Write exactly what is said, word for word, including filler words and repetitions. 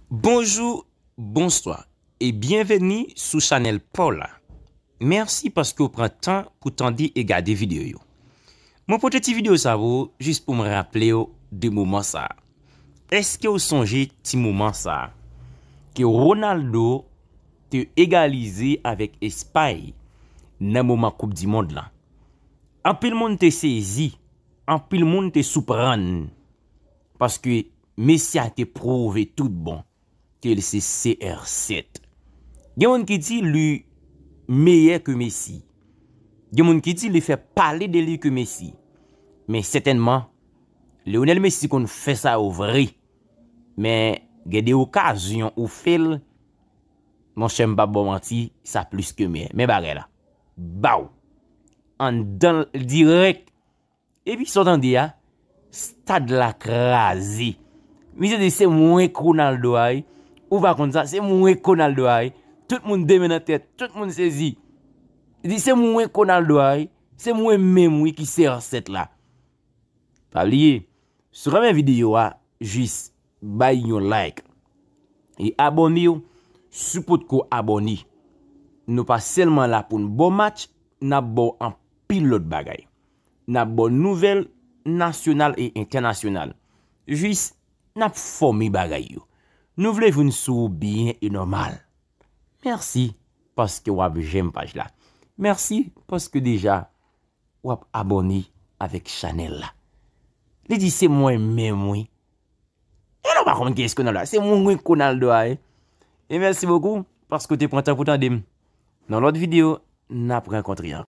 Bonjou, bonswa, e byenveni sou chanèl pa w la. Mèsi paske w pran tan pou tande e gade videyo yo. Mwen pote ti videyo sa pou ou jis pou m raple w de moman sa. Èske w sonje ti moman sa ke Ronaldo te egalize avèk Espay nan moman Koup di Mond lan? Anpil moun te sezi, anpil moun te souprann, paske Messi a te pwouve tout bon ke l se C R sèt. Gen moun ki di li meyè ke Messi. Gen moun ki di li fè pale de li ke Messi. Men sètènman, Lionel Messi konn fè sa yo vre. Men gen de okazyon ou fè l, monchè, m p ap ba w manti, sa plis ke meyè. Men bagay la. Baw! Anndan l dirèk. Epi sa w tande a, stad la kraze. Misye di se mwen k Ronaldo a wi. Ou pa konn sa, se mwen k Ronaldo a wi. Tout moun de men nan tèt, tout moun sezi. Li di se mwen k Ronaldo a wi. Se mwen menm wi ki C R sèt la. Pa bliye, si w renmen videyo a, jis bay yon like. E abòne w, si w potko abòne. Nou pa sèlman la pou n ba w match, n ap ba w anpil lòt bagay. N ap ba w nouvèl nasyonal e entènasyonal. Jis, n ap fòme bagay yo. Nou vle vin sou ou byen e nòmal. Mèsi paske w ap jèm paj la. Mèsi paske deja w ap abòne avèk chanèl la. Li di se mwen menm wi. E nou pa konn kiyès Ronaldo a. Se mwen wi Ronaldo a wi. E mèsi bokou paske w te pran tan pou tande m. Nan lòt videyo, n ap rankontre ankò.